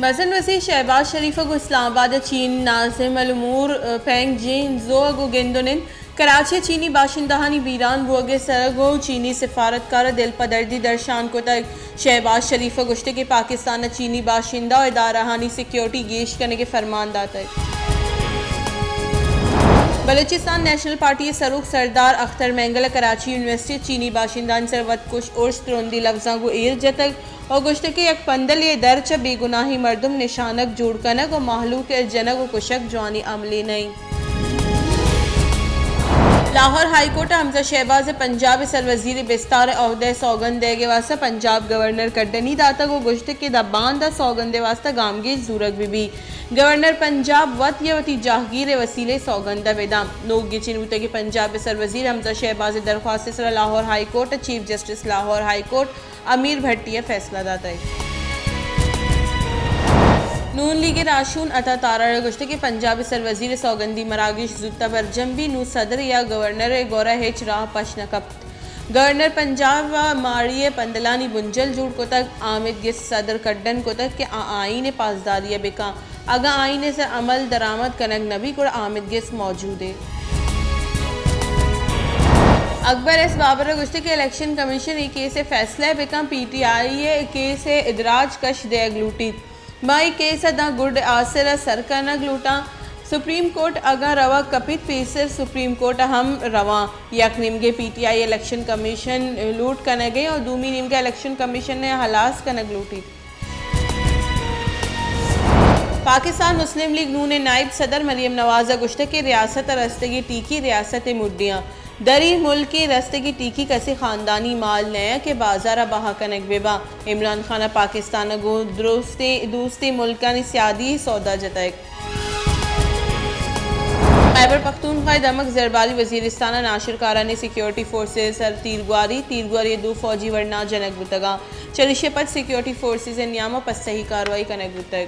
مزن وزیر شہباز شریف ء گوں اسلام آباد ء چین ناظم الامور پینگ جین زو ء گوں گند ء نند۔ کراچی ء چینی باشندہانی بیران بوگ ء سر ء گوں چینی سفارتکار ء دلپدردی درشان کتگ۔ شہباز شریف ء گوشتگ کہ پاکستان ء چینی باشندہ ء ادارہانی سیکورٹی گیش کنگ ء فرمان داتگ۔ بلوچستان نیشنل پارٹی ء سروک سردار اختر مینگل ء کراچی یونیورسٹی ء چینی باشندہانی سر ء وت کش ارش ترندیں لبزاں گوں ایر جتگ۔ ء گوشتگ کہ یک پندلے ء در چہ بے گناہیں مردم نشانگ جوڑ کنگ ء مہلوک ء جنگ ء کشگ جوانیں عملے نہ انت۔ لاہور ہائی کورٹ ء حمزہ شہباز ء پنجاب ء سروزیر ء بستار ء عہدہ ء سوگند دئیگ ء واستہ پنجاب گورنر کڈنی داتگ ء گوشتگ کہ داں باندا سوگند ء واستہ گامگیج زورگ بہ بیت۔ گورنر پنجاب وت یا وتی جاہگیر ء وسیلہ ء سوگند ء بداں۔ نوک گچین بوتگ کہ پنجاب ء سروزیر حمزہ شہباز ء درخواست ء سرا لاہور ہائی کورٹ ء chief justice Lahore high court Amir Bhatti ء فیصلہ داتگ۔ نون لیگ ء راہشون عطا تارڑ ء گوشتگ کہ پنجاب ء سروزیر ء سوگندی مراگش زوت ء برجم بیت، نوں صدر یا گورنر ء گورا ہچ راہ پش نہ کپت۔ گورنر پنجاب ء ماڑی ء پندلانی بنجل جوڑ کتگ، آمید گس صدر کڈن کتگ کہ آ آئین ء پاسداری ء بکن۔ اگاں آئین ء سر عمل درآمد کنگ نہ بیت، گڑا آمید گس موجود انت۔ اکبر ایس بابر ء گوشتگ کہ الیکشن کمیشن اے کیس ء فیصلہ ء بکن، پی ٹی آئی ء کیس ء ادراج کش دیگ لوٹیت۔ ما اے کیس ء داں گڈ آسر ء سر کنگ لوٹاں۔ سپریم کورٹ اگاں روگ کپیت، پیسر سپریم کورٹ ء ہم رواں۔ یک نیمگے P T I election commission لوٹ کنگ ء ء دومی نیمگے الیکشن کمیشن ء ہلاس کنگ لوٹیت۔ پاکستان مسلم لیگ نون ء نائب صدر مریم نواز ء گوشتگ کہ ریاست ء رستگیں ٹیکی ریاست ء مڈیاں، دری ملک ء رستگیں ٹیکی کسے خاندانی مال نہ انت کہ بازار ء بہا کنگ بہ باں۔ عمران خان ء پاکستان ء گوں درستیں، دوستیں ملکانی سیادی ء سودا جتگ۔ خیبر پختونخوا ء دمگ زرباری وزیرستان ء ناشرکارانی سیکیورٹی فورسز ء سر تیرگواری، تیرگواری ء دو فوجی وڑ ناجنگ بوتگاں۔ چریشی ء پد سیکیورٹی فورسز ء نیام ء پسہی کاروائی کنگ بوتگ۔